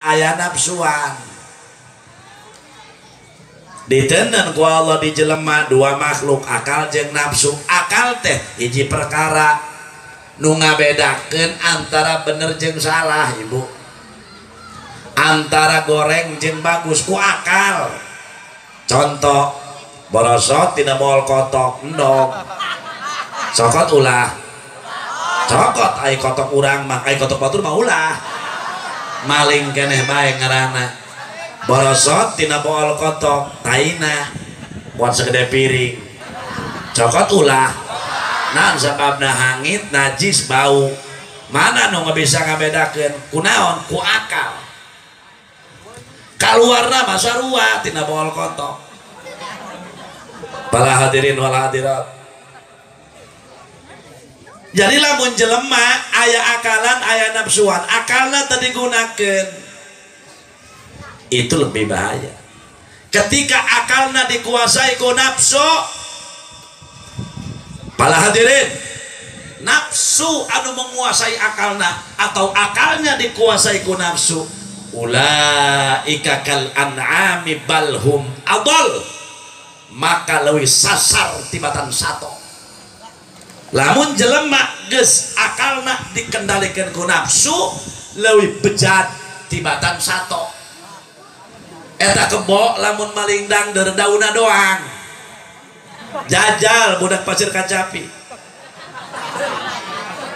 Aya nafsuan. Ditenden ku Allah di jelema dua makhluk, akal jeung nafsu. Akal teh hiji perkara nu ngabedakeun antara bener jeung salah, Ibu. Antara goreng jeung bagus ku akal. Contoh borosot tina moal kotok endog. Cokot ulah. Cokot ai kotok urang mah, ai kotok batur mah ulah. Maling keneh bae ngaranna. Borosot tina bool kotok taina kuat segede piring. Cokot ulah. Naon sababna hangit najis bau. Mana nu bisa ngabedakeun? Kunaon? Ku akal. Kaluarna mah sarua tina bool kotok. Para hadirin wal hadirat. Jadi lamun jelema aya akalan aya nafsuan, akalna teu digunakeun, itu lebih bahaya. Ketika akalna dikuasai ku nafsu, para hadirin, nafsu anu menguasai akalna atau akalnya dikuasai ku nafsu, ulaika kal an'ami balhum adall, maka leuwih sasar tibatan sato. Lamun jelema geus akalna dikendalikan ku nafsu, leuwih bejat tibatan sato. Eta kebo lamun maling dangder dauna doang. Jajal budak pasir kacapi.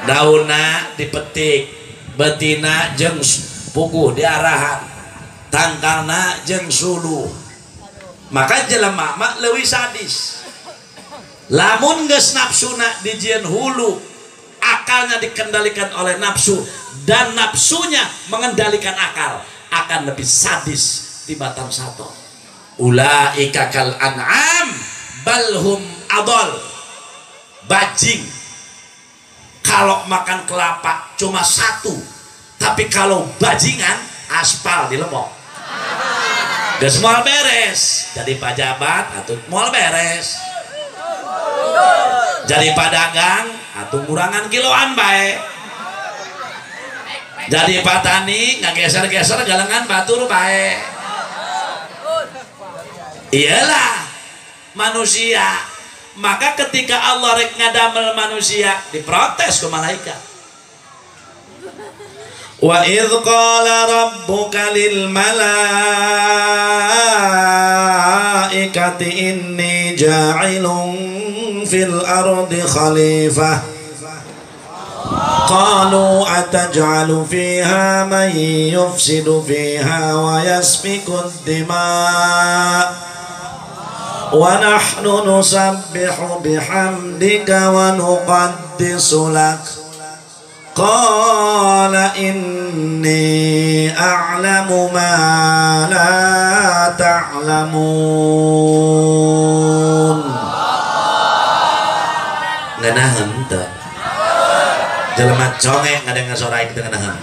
Dauna dipetik, betina jeung puguh diarahan, tangkalna jeung suluh. Maka jelema mah leuwih sadis. Lamun geus nafsuna dijieun hulu, akalnya dikendalikan oleh nafsu dan nafsunya mengendalikan akal, akan lebih sadis tibatan sato. Ulaika kal an'am balhum adol. Bajing kalau makan kelapa cuma satu, tapi kalau bajingan aspal di lemok. Geus moal beres jadi pajabat atau moal beres. Jadi padagang atau ngurangan kiloan bae. Jadi patani ngageser-geser galengan batur bae. Iyalah manusia. Maka ketika Allah rek ngadamel manusia diprotes ke malaikat. Wa idz qala rabbuka lil malaikati inni ja'ilun fil ardi khalifah. Qalu ataj'alu fiha man yufsidu fiha wa yasfiku ad-dima' wa nahnu nusabbihu bihamdika wa nuqaddisu lak. Qala inni a'lamu ma la ta'lamun. Ngeunaheun teu? Jelema conge ngadengar sora aing teu ngeunaheun.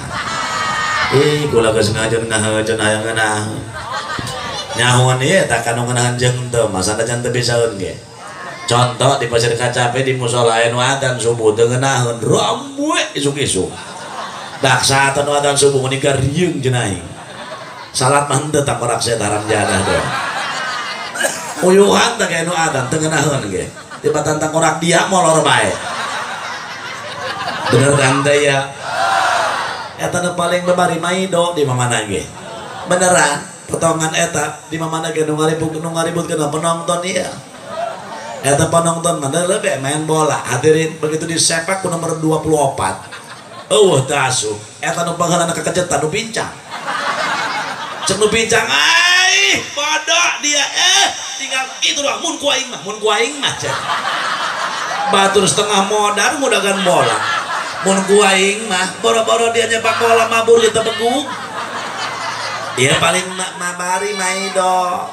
Ih, kula geus ngajeun ngahejeun hayang ngeunaheun. Nyahoan ieu tah kanu ngeunaheun jeung teu, masa can teu bisaeun ge. Contoh di pasir kacape di musola anu adzan subuh teu ngeunaheun, rame isuk-isuk. Daksa anu adzan subuh meuni garieung jeung aing. Salat mah henteu tangkorak setan haram jadah teh. Uyuhan teh anu adzan teu ngeunaheun ge. Tibatan tangkorak dia molor bae. Bener kan teh ya? Eta nu paling babari maido di mamana ge. Beneran potongan eta di mamana ge nu ngaribut-ngaributkeun penonton ieu. Eta penonton mana lebih main bola. Hadirin begitu disepak ku nomor 24. Eueuh teu asup. Eta nu pangheulana kekejetan nu pincang. Cek nu pincang, ai bodoh dia tinggal itu doang mun ku aing mah, mun ku aing mah cek. Batur setengah modar mudagan bola. Mun ku aing mah boro-boro dia nyepak bola mabur kita beguk. Ieu paling mabari maido.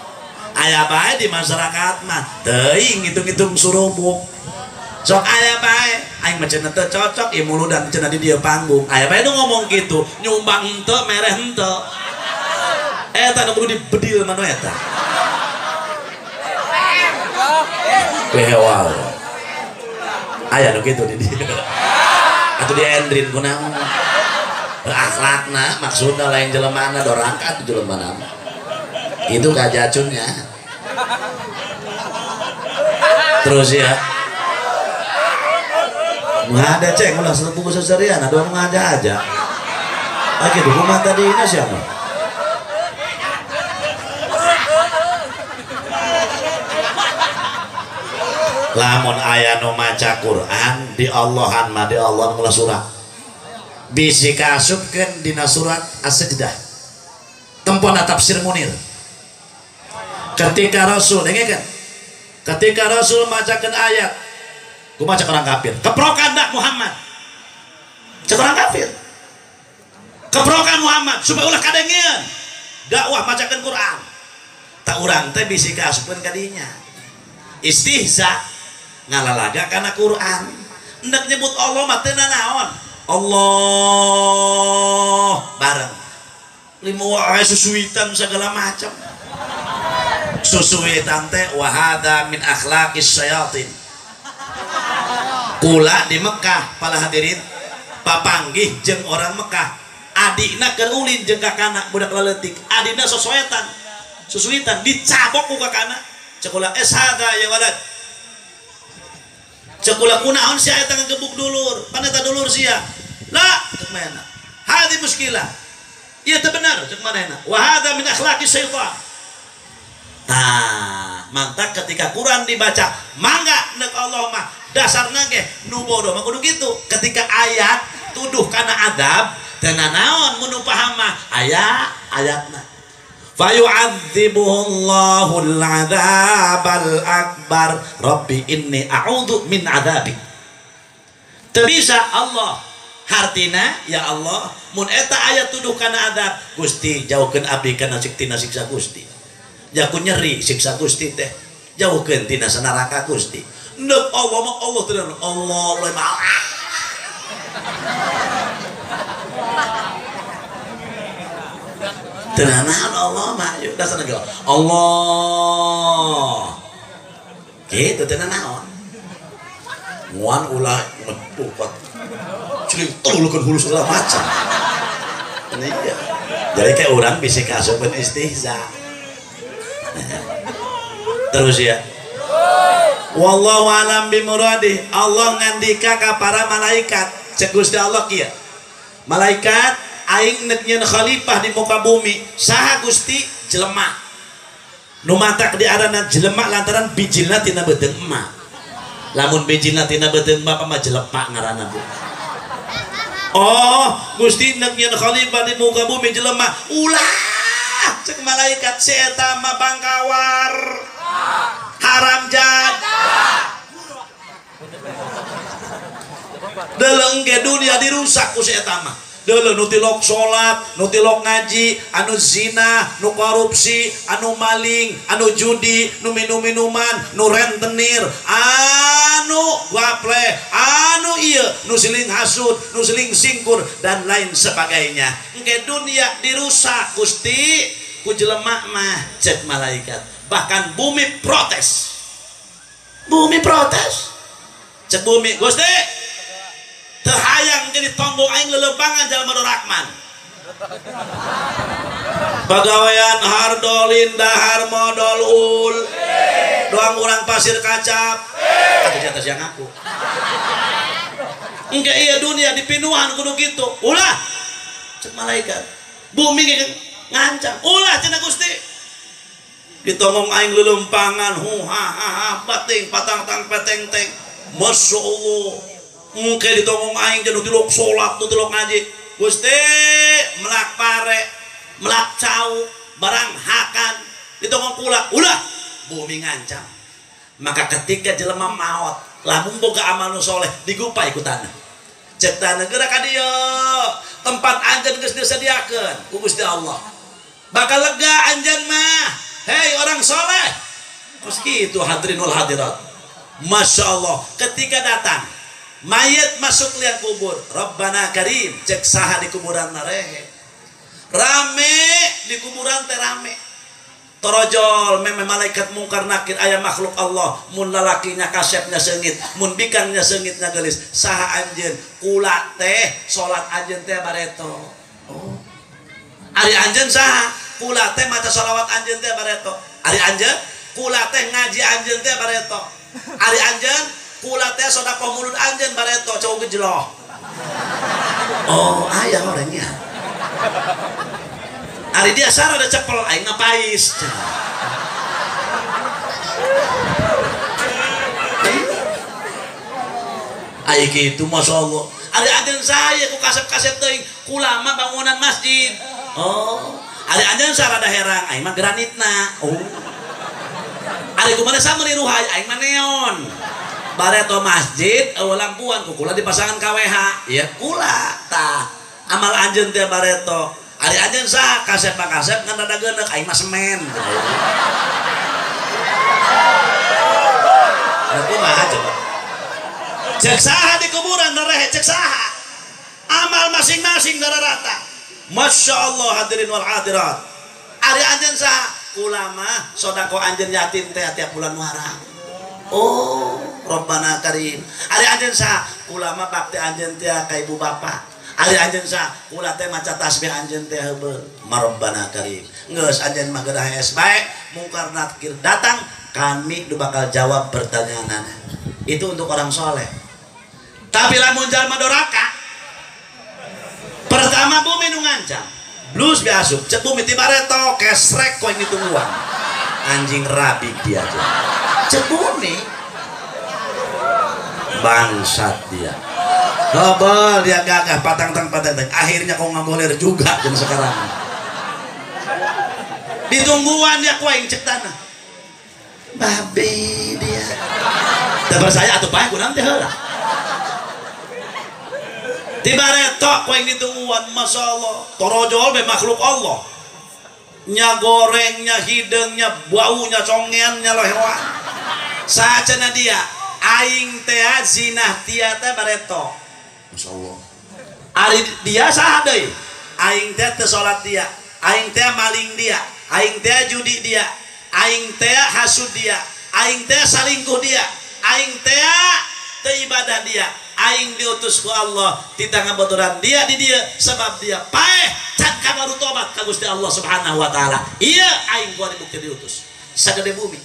Aya bae di masyarakat mah teuing ngitung-ngitung surubuk. Sok aya bae aing mah cenah teu cocok ieu muludan cenah di dieu panggung. Aya bae nu ngomong kitu, nyumbang henteu mere henteu. Eta nu kudu dibedil mah nu eta. Behewal. Aya nu kitu di dieu. Atuh di endrin kunaon. Akhlakna maksudna lain jelemana dorangkat jelemana. Itu kajacunnya. Terus ya. Nggak ada ceng ulah satu buku seserian ada orang ngaja aja. Lagi dukungan tadi ini siapa? Lamun aya nu maca Quran di Allahan mah di Allah mula surat. Bisi kaasupkeun dina surat As-Sajdah. Tempona tafsir Munir. Ketika Rasul dengekeun. Ketika Rasul macakeun ayat, kumaha cek orang kafir? Keprokan dak Muhammad. Cek orang kafir. Keprokan Muhammad supaya ulah kadengeun. Dakwah macakeun Quran. Tak urang teh bisi kaasupkeun ka dinya. Istihza ngalalaga kana Quran. Hendak nyebut Allah mah teu nanaon. Allah bareng. Lima wae susuitan segala macam. Susuitan teh wa hadza min akhlaqis syayatin. Kula di Mekah para hadirin papanggih jeung orang Mekah. Adikna keur ulin jeung kakana budak leutik. Adina sosoetan. Susuitan dicabok ku kakana. Cek kula es hadza ya walad. Cek kula kunaon sia eta ngagebuk dulur? Pan eta dulur sia. La cek manehna. Hadi muskilah. Ieu teu bener cek manehna. Wa hadza min akhlaqis syaitan. Tah, mantak ketika Quran dibaca, mangga nek Allah mah dasarna ge nu bodoh mah kudu kitu. Ketika ayat tuduh kana adab, teu nanaon mun nu paham mah aya ayatna. Fayu'adzibuhullahu al-'adzabal akbar. Rabbi inni a'udzu min adzabik. Teu bisa Allah. Hartina ya Allah, mun eta ayat tuduh kana adab, Gusti jauhkeun abdi kana tina siksa Gusti. Jaku nyeri siksa Gusti teh. Jauhkeun tina neraka Gusti. Ndek Allah mah Allah teu Allah lain mah. Teu nanaon Allah mah yuk dasarna ge Allah. Kitu teu nanaon. Muan ulah ngetupat. Celing tulukeun hulu segala macam. Iya. Jadi kayak orang bisa kaasupeun istihza. Terus ya. Wallahu alam bimuradi. Allah ngandika ka para malaikat. Cek Gusti Allah kieu. Malaikat aing nek nyeun khalifah di muka bumi. Saha Gusti? Jelema. Nu matak diarana jelema lantaran bijilna tina beuteung emak. Lamun bijilna tina beuteung bapak mah jelepak ngaranna Bu. Oh, Gusti nek nyeun khalifah di muka bumi jelema. Ulah cek malaikat si eta mah bangkawar. Haram jadah. Deleng ge dunia dirusak ku si eta mah. Deuleu nu tilok salat, nu tilok ngaji, anu zina, nu korupsi, anu maling, anu judi, nu minum-minuman, nu rentenir, anu gaple, anu ieu, nu siling hasud, nu siling singkur dan lain sebagainya. Engke dunia dirusak Gusti ku jelema mah cek malaikat. Bahkan bumi protes. Bumi protes. Cek bumi, Gusti teu hayang jadi tonggong aing leuleumpangan jalma Rahman. Pagawean hardolin dahar modol ul. Doang urang pasir kacap. Atuh di atas yang aku. Engke ieu dunia dipinuhan kudu kitu. Ulah cek malaikat. Bumi ge ngancam. Ulah cenah Gusti. Ditonggong aing leuleumpangan hu ha ha ha bating patang tang peteng teng. Masya Allah. Engke ditongong aing jeung nu tilok salat, nu tilok ngaji. Gusti melak pare, melak cau, barang hakan, ditongong kula. Ulah bumi ngancam. Maka ketika jelema maot, lamun boga amal nu soleh digupai ku tanah. Cek tanah geura ka dieu, tempat anjeun geus disediakeun ku Gusti Allah. Bakal lega anjeun mah. Hei orang soleh. Terus kitu hadirin wal hadirat. Masya Allah, ketika datang mayat masuk liang kubur, Rabbana Karim, cek saha di kuburan narehe. Rame di kuburan teh rame. Torojol meme malaikat mungkar nakir aya makhluk Allah mun lalakinya kasepnya seungit mun bikangnya seungitnya geulis saha anjeun kula teh salat anjeun teh bareto. Oh. Ari anjeun saha kula teh maca sholawat anjeun teh bareto. Ari anjeun kula teh ngaji anjeun teh bareto. Ari anjeun kula teh sedekah mulut anjeun bareto cau gejloh. Oh, aya orangnya. Ari dia sarah ada cepel aing ngapais. Ai kitu masyaallah. Ari anjeun saya ku kasep-kasep teuing kula mah bangunan masjid. Oh, ari anjeun sarah da herang aing mah granitna. Oh. Ari kumaha sameuli ruhay aing mah neon. Bareto masjid eueuh lampuan ku kula dipasangan KWH. Ya kula tah amal anjeun teh bareto. Ari anjeun saha kasep mah kasep ngan rada geuneuk aing mah semen. Lah kumaha coba? Cek saha di kuburan rehe cek saha. Amal masing-masing rata. Masya Allah hadirin wal hadirat. Ari anjeun saha? Kula mah sedekah anjeun yatim teh tiap bulan Muharram. Oh, Rabbana Karim. Ari anjeun saha? Kula mah bakti anjeun teh ka ibu bapak. Ari anjeun saha? Kula teh maca tasbih anjeun teh heubeul. Rabbana Karim. Geus anjeun mah geura hees bae, mungkar nakir datang, kami nu bakal jawab pertanyaanana. Itu untuk orang soleh. Tapi lamun jalma doraka, pertama bumi nu ngancam. Blus biasup, cek bumi ti bareto kesrek koin ditungguan. Anjing rabik dia aja. Cek bumi bangsat dia. Dobel dia gagah patang-tang patang-tang. Akhirnya kau ngagoler juga jam sekarang. Ditungguan dia kuaing cek tanah. Babi dia. Teu percaya atuh paeh kunaon teh heula. Tiba retok kuaing ditungguan, Masya Allah. Torojol be makhluk Allah. Nya gorengnya, hidungnya, baunya, congennya lohewa. Sacana dia aing teh zinah tia teh bareto. Masya Allah. Ari dia saha deui? Aing teh teu salat dia, aing teh maling dia, aing teh judi dia, aing teh hasud dia, aing teh salingkuh dia, aing teh teu ibadah dia, aing diutus ku Allah titah ngabaturan dia di dia sebab dia paeh can kabaru tobat ka Gusti Allah Subhanahu wa taala. Ieu aing gua dibukti diutus sagede bumi.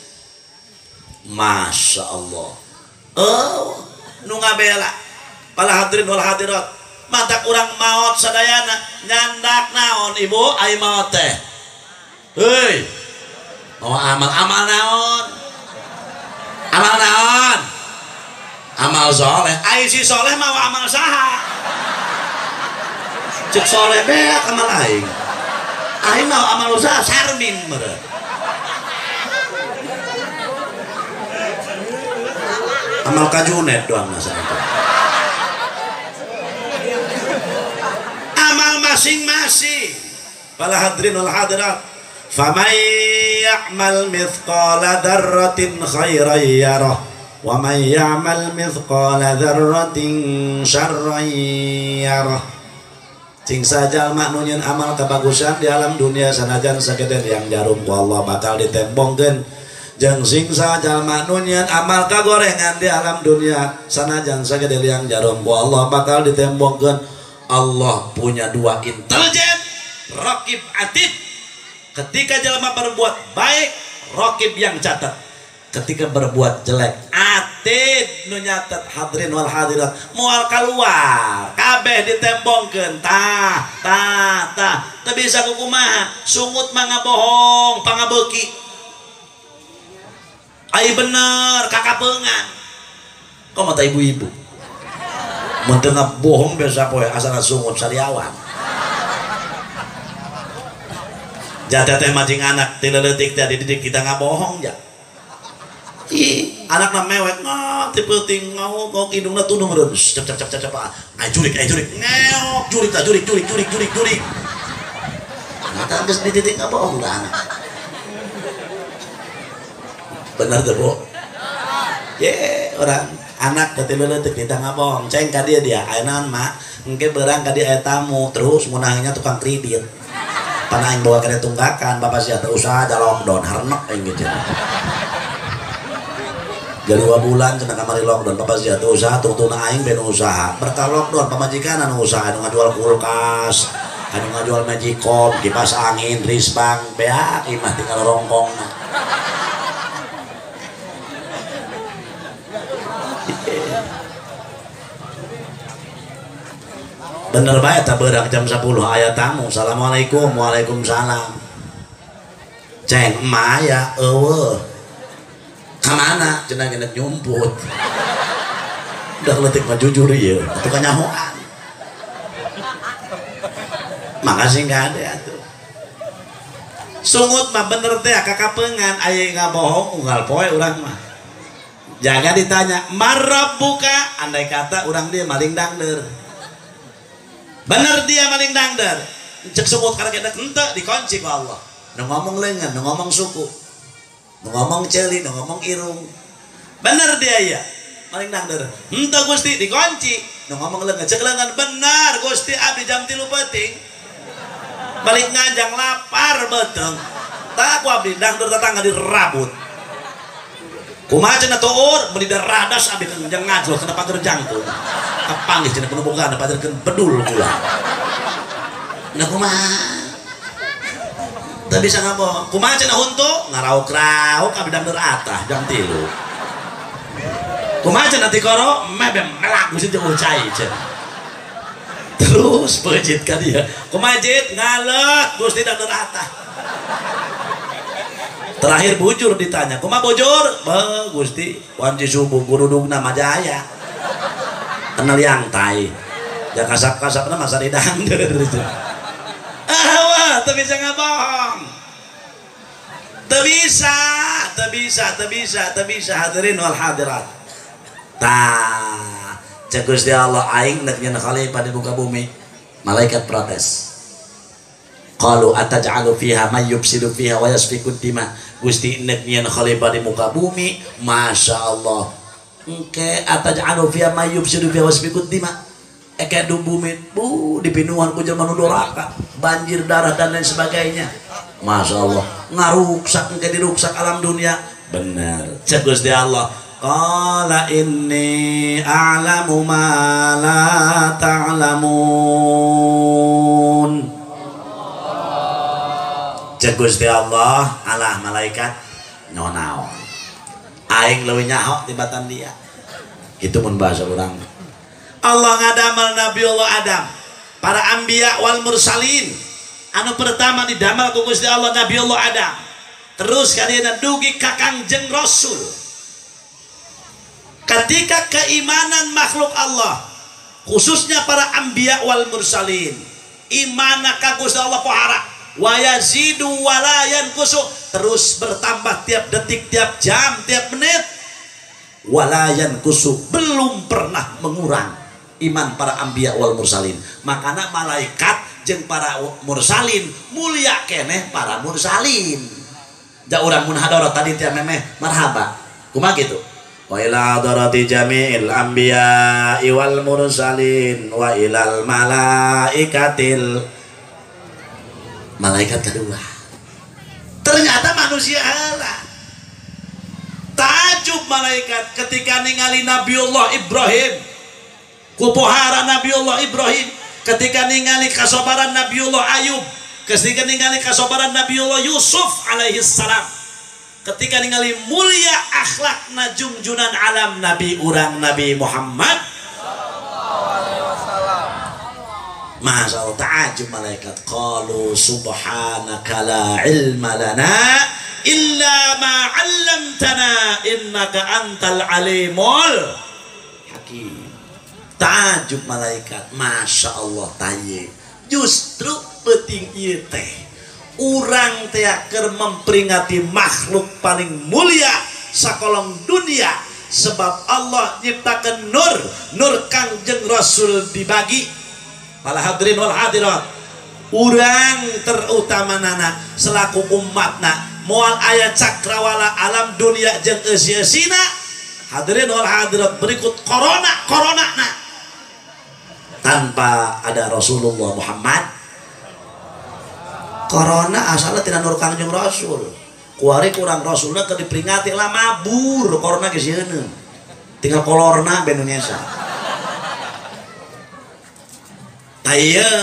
Masya Allah. Oh, nu ngabela para hadirin wal hadirat, mantak urang maot sadayana nyandak naon ibu ai maot teh. Heuy. Oh, amal amal naon? Amal naon? Amal soleh. Ai si soleh mawa amal saha? Cek soleh beak amal aing. Aing mawa amal usaha sarmin meureun. Amal kajunet doang nasa itu. Amal masing-masing. Para hadirin wal hadirat, faman ya'mal mithqala dzarratin khairan yarah wa man ya'mal mithqala dzarratin syarran yarah. Cing sajalma nu nyeun amal kabagusan di alam dunia sanajan sagede yang jarum ku Allah bakal ditembongkeun. Jeung sing sajalma nu nyeun amal kagorengan di alam dunia sanajan sagede liang jarum ku Allah bakal ditembongkeun. Allah punya dua intelijen, raqib atid. Ketika jelema berbuat baik, raqib yang catat. Ketika berbuat jelek, atid nu nyatet. Hadirin wal hadirat, moal keluar, kabeh ditembongkeun. Tah tah tah, teu bisa kukumaha, sungut mah ngabohong, pangabeuki. Ai bener kakapeungan. Kok mata ibu-ibu? Mun teu ngabohong biasa poe asal sungut sariawan. Jatah teh majing anak ti leutik teh dididik kita ngabohong ja. Ih, anakna mewek ngok ti peuting ngok hidungna tunduh meureun. Cep cep cep cep. Ai jurik, ai jurik. Ngeok jurik tah jurik jurik jurik jurik jurik. Mata geus dididik ngabohong dah anak. Bener tuh bu? Ye, orang anak teh leutik kita ngabohong. Ceng ka dia dia, aya naon mak? Engke beurang ka dia aya tamu, terus munangnya tukang kredit. Pan aing bawa kene tunggakan bapak sia teu usaha da lockdown harnek aing ge cenah. Jadi 2 bulan cenah kamari lockdown bapak sia teu usaha tungtungna aing ben usaha. Berkah lockdown pamajikan anu usaha anu ngajual kulkas, anu ngajual magicom, kipas angin, risbang, beak imah tinggal rongkongna. Bener bae eta beurang jam 10 aya tamu. Assalamualaikum. Waalaikumsalam. Ceng emak aya eueuh. Ka mana? Cenah geus nyumput. Udah leutik mah jujur ieu, atuh kanyahoan. Makasih enggak ada atuh. Sungut mah bener teh kakapeungan aya ngabohong unggal poe urang mah. Jangan ditanya marabbuka, andai kata urang dia maling dangder. Bener dia maling dangder. Cek sungut karena kita henteu dikunci ku Allah. Nu ngomong leungeun, nu ngomong suku, nu ngomong ceuli, nu ngomong irung. Bener dia ya maling dangder. Henteu Gusti dikunci. Nu ngomong leungeun, cek leungeun bener Gusti abdi jam 3 peuting. Balik nganjang lapar beuteung. Tak ku abdi dangder tetangga dirabut. Kumaha cenah tuur meuni radas abdi kanjeng ngajol kana pager jangkung. Kapanggih cenah kudu boga pagerkeun bedul kula. Nah kumaha? Teu bisa ngabohong. Kumaha cenah huntu ngarauk-rauk abdi dangder atah jam 3. Kumaha cenah tikoro meh be melak Gusti jeung cai cenah. Terus peucit ka dia. Kumaha jit ngalet Gusti dangder atah. Terakhir bujur ditanya, kumaha bujur? Be Gusti, wanci subuh gurudugna majaya. Kenal yang tai. Ya kasap-kasapna masa didangder. Ah wah, teu bisa ngabohong. Teu bisa, teu bisa, teu bisa, teu bisa hadirin wal hadirat. Tah, cek Gusti Allah aing nek nyeun khalifah di muka bumi. Malaikat protes. Qalu ataj'alu fiha may yufsidu fiha wa yasfiku dima. Gusti nek nyeun khalifah di muka bumi, Masya Allah. Engke ataj'alu fiha may yufsidu fiha wa yasfiku dima. Eke du bumi bu dipinuhan ku jelema nu doraka, banjir darah dan lain sebagainya. Masya Allah, ngaruksak engke diruksak alam dunia. Bener. Cek Gusti Allah, qala inni a'lamu ma la ta'lamun. Cek Gusti Allah, alah malaikat nyonaon. Aing leuwih nyaho tibatan dia. Itu mun bahasa urang. Allah ngadamal Nabiullah Adam, para anbiya wal mursalin. Anu pertama didamal ku Gusti Allah Nabiullah Adam. Terus kadieuna dugi ka Kangjeng Rasul. Ketika keimanan makhluk Allah, khususnya para anbiya wal mursalin, imana ka Gusti Allah pohara. Wa yazidu wa la yanqusu, terus bertambah tiap detik, tiap jam, tiap menit. Wa la yanqusu, belum pernah mengurang iman para anbiya wal mursalin. Makana malaikat jeung para mursalin mulia keneh para mursalin. Ja urang mun hadoro tadi teh memeh marhaba. Kumaha kitu? Wa ila hadarati jami'il anbiya wal mursalin wa ilal malaikatil. Malaikat kedua. Ternyata manusia heula. Takjub malaikat ketika ningali Nabiullah Ibrahim. Kupohara Nabiullah Ibrahim, ketika ningali kasobaran Nabiullah Ayub, ketika ningali kasobaran Nabiullah Yusuf alaihi salam, ketika ningali mulia akhlak najungjunan alam Nabi urang Nabi Muhammad. Masya Allah, ta'ajub malaikat. Qalu subhanaka la ilma lana illa ma 'allamtana innaka antal alimul hakim. Ta'ajub malaikat, Masya Allah taye. Justru penting ieu teh urang teh keur memperingati makhluk paling mulia sakolong dunia, sebab Allah nyiptakeun nur, nur Kangjeng Rasul dibagi. Para hadirin wal hadirat, urang terutama nana selaku umatna moal aya cakrawala alam dunia jeung eusi-eusina. Hadirin wal hadirat, berikut corona corona na tanpa ada Rasulullah Muhammad Corona asalna tina nur Kangjeng Rasul. Kuari kurang Rasulna keur diperingati lah mabur corona geus sieun. Tinggal kolorna ben nu nyesa. Tah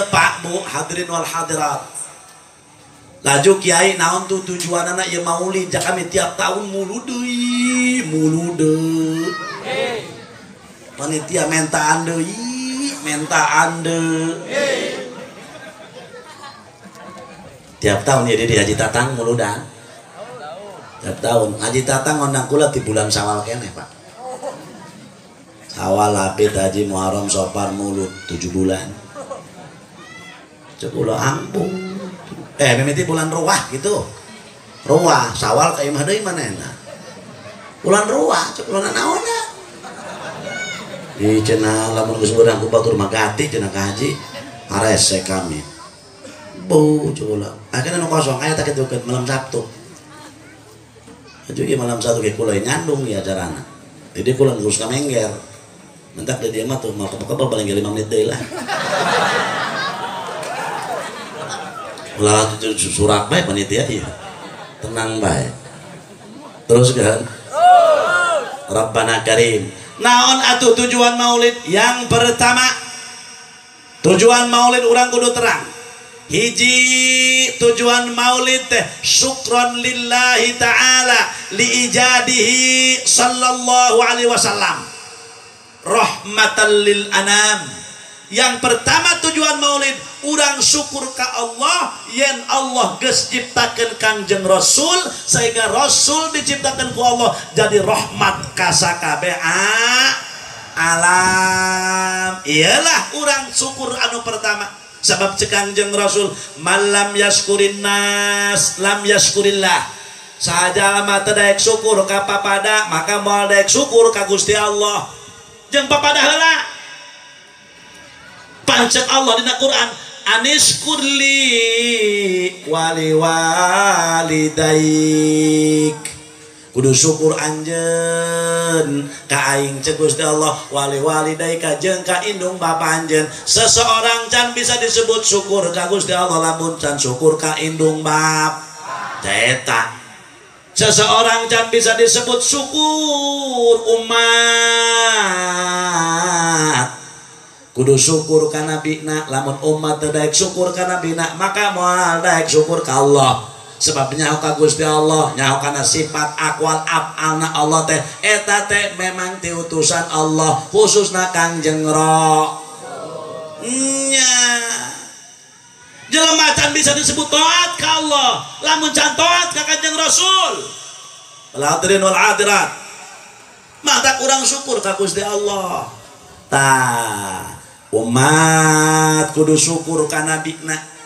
Pak Bu hadirin wal hadirat. Laju kiai naon tuh tujuanana ieu maulid ja kami tiap tahun mulu deui, mulu deui. Panitia mentaan deui, mentaan deui. Tiap tahun ya di Haji Tatang muludan. Tiap tahun Haji Tatang ngondang kula di bulan Syawal keneh, Pak. Syawal Labid Haji Muharram Safar Mulud 7 bulan. Cek kula ampun. Mimiti bulan Ruwah gitu. Ruwah, Syawal ka imah deui manehna. Bulan Ruwah cek kula naonna. Di cenah lamun geus beurang ku batur mah gati cenah ka haji arese kami. Bu cek kula. Akhirna nu kosong aya teh kitu malam Sabtu. Aju ieu malam Sabtu ge kula nyandung ya acarana. Jadi kula ngurus ka Mengger. Mentak di dieu mah tuh mal kebel paling 5 menit deui lah. Ulah surak bae panitia ieu. Tenang bae. Terus kan? Rabbana Karim. Naon atuh tujuan maulid? Yang pertama, tujuan maulid urang kudu terang. Hiji tujuan maulid teh syukron lillahi ta'ala liijadihi sallallahu alaihi wasallam rahmatan lil anam. Yang pertama tujuan maulid urang syukur ka Allah yen Allah geus ciptakeun Kangjeng Rasul sehingga Rasul diciptakeun ku Allah jadi rahmat ka sakabeh alam. Iyalah urang syukur anu pertama. Sebab cek Kangjeng Rasul malam yaskurin nas lam yaskurillah. Sahaja lama teu daek syukur ka papada maka moal daek syukur ka Gusti Allah. Jeung papada heula. Pancek Allah dina Quran aniskurli wali walidaik. Kudu syukur anjeun ka aing cek Gusti Allah wali walidaika jeung ka indung bapa anjeun. Seseorang can bisa disebut syukur ka Gusti Allah lamun can syukur ka indung bap. Eta. Seseorang can bisa disebut syukur umat. Kudu syukur ka nabina lamun umat teu daek syukur ka nabina maka moal daek syukur ka Allah. Sebab nyaho ka Gusti Allah, nyaho kana sifat akwal afalna Allah teh eta teh memang ti utusan Allah khususna Kangjeng Rasul. Nya. Jelema can bisa disebut taat ka Allah lamun can taat ka Kangjeng Rasul. Wal hadirin wal hadirat. Mata kurang syukur ka Gusti Allah. Tah, umat kudu syukur ka nabina.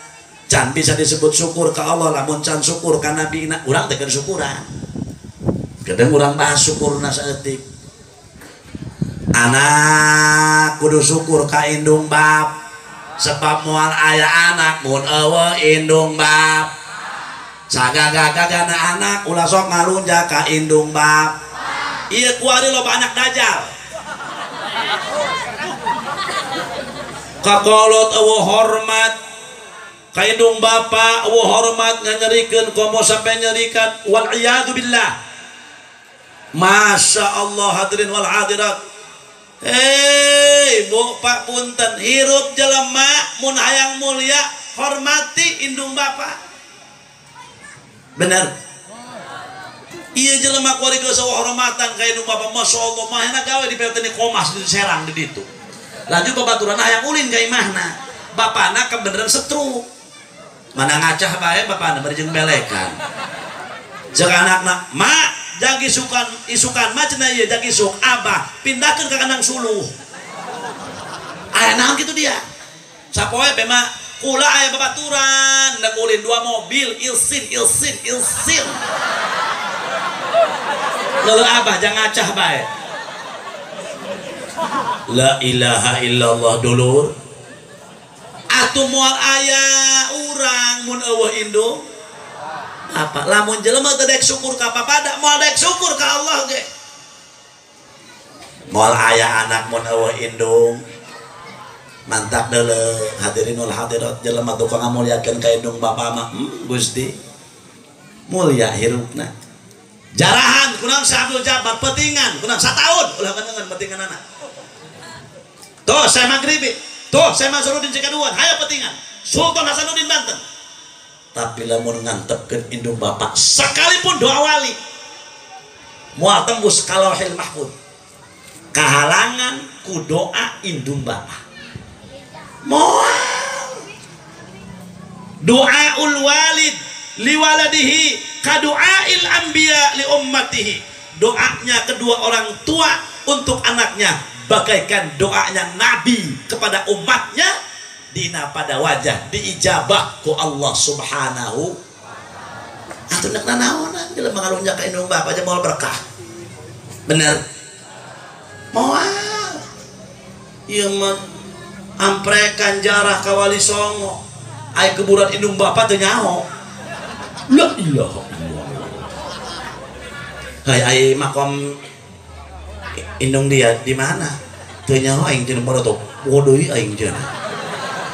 Can bisa disebut syukur ka Allah lamun can syukur ka nabina. Urang teh keur syukuran. Kadang urang bahas syukurna saeutik. Anak kudu syukur ka indung bap. Sebab moal aya anak mun eueuh indung bap. Sagagagagana anak ulah sok ngalunjak ka indung bap. Ieu kuari loba anak dajal. Kakolot eueuh hormat ka indung bapa eueuh hormat nganyerikeun komo sampai nyerikan wal iyadu billah. Masya Allah hadirin wal hadirat. Hei bu pak punten hirup jelema mun hayang mulia hormati indung bapa. Bener. Iya jelema kuari geus hormatan ka indung bapa. Masya Allah mahna gawe di PT Komas di Serang di ditu. Laju babaturan hayang ulin ka imahna. Bapana kebeneran setruk. Mana ngacah bae bapana bari jeung belekan. Jeung anakna, "Mak, jag isukan isukan mah cenah ieu jag isuk abah pindahkeun ka kandang suluh." Aya naon kitu dia? Sapoe be mah kula aya babaturan da ulin 2 mobil ilsin ilsin ilsin. Lalu abah jangan ngacah bae. La ilaha illallah dulur. Atuh moal aya urang mun eueuh indung apa lamun jelema teu daek syukur ka papada moal daek syukur ka Allah ge. Moal aya anak mun eueuh indung. Mantap deuleu hadirin wal hadirat jelema tukang ngamuliakeun ka indung bapa mah Gusti mulia hirupna. Jarahan kunaon Syekh Abdul Jabbar petingan kunaon sataun ulah kanengan petinganana. Tuh Syekh Maghribi, tuh Syekh Mansuruddin Cikaduan, hayo petingan. Sultan Hasanuddin Banten. Tapi lamun ngantepkeun indung bapak sekalipun doa wali moal tembus ka Lauhil Mahfuz. Kahalangan ku doa indung bapak. Moal. Doaul walid liwaladihi kadu'ail anbiya li ummatihi. Doanya kedua orang tua untuk anaknya bagaikan doanya nabi kepada umatnya, dina pada wajah diijabah ku Allah Subhanahu. Atuh nek nanaonan jelema ngalunjak ka indung bapa aja moal berkah. Bener? Moal. Ieu mah amprekan jarah ka Wali Songo. Ai kuburan indung bapa teu nyaho. La ilaha illallah. Hai ai makom indung dia di mana? Teu nyaho aing cenah bareto. Bodoh aing cenah.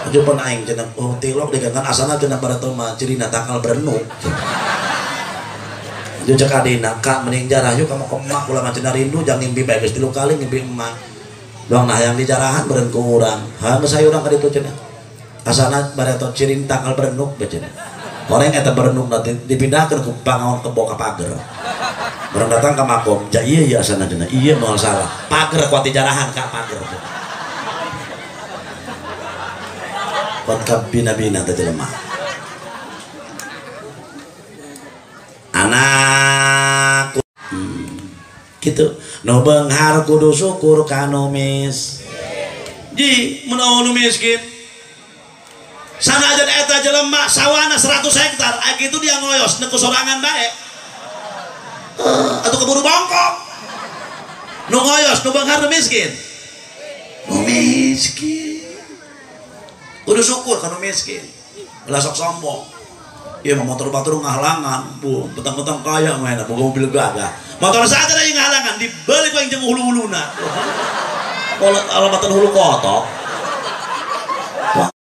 Aja pan aing cenah oh tilok digangan asana cenah bareto mah cirina tangkal berenuk. Aja cek adina ka mending jarah yuk ka makom emak ulah mah cenah rindu jang ngimpi bae geus 3 kali ngimpi emak. Doang nah yang dijarahan beren ku urang. Ha geus hayu urang ka ditu cenah. Asana bareto cirin tangkal berenuk bae cenah. Orang eta berenuk nanti dipindahkan ke pangaon kebo ka pager. Orang datang ke makom, ja iya iya asana cenah. Iya moal salah. Pager kuat dijarahan ka pager. Kuat ka bina-bina teh jelema. Anak gitu. Nu beunghar kudu syukur ka nu mis. Ji, mun nu miskin. Sanajan eta jelema sawana 100 hektar, aya kitu dia ngoyos neku sorangan bae. Atuh keburu bongkok. Nu ngoyos nu beunghar nu miskin. Nu miskin. Kudu syukur ka nu miskin. Ulah sok sombong. Ieu mah motor batur ngahalangan, bu, betang-betang kaya mah enak boga mobil gagah. Motor saja da ngahalangan dibeli ku aing jeung hulu-huluna. Alamatan hulu kotok.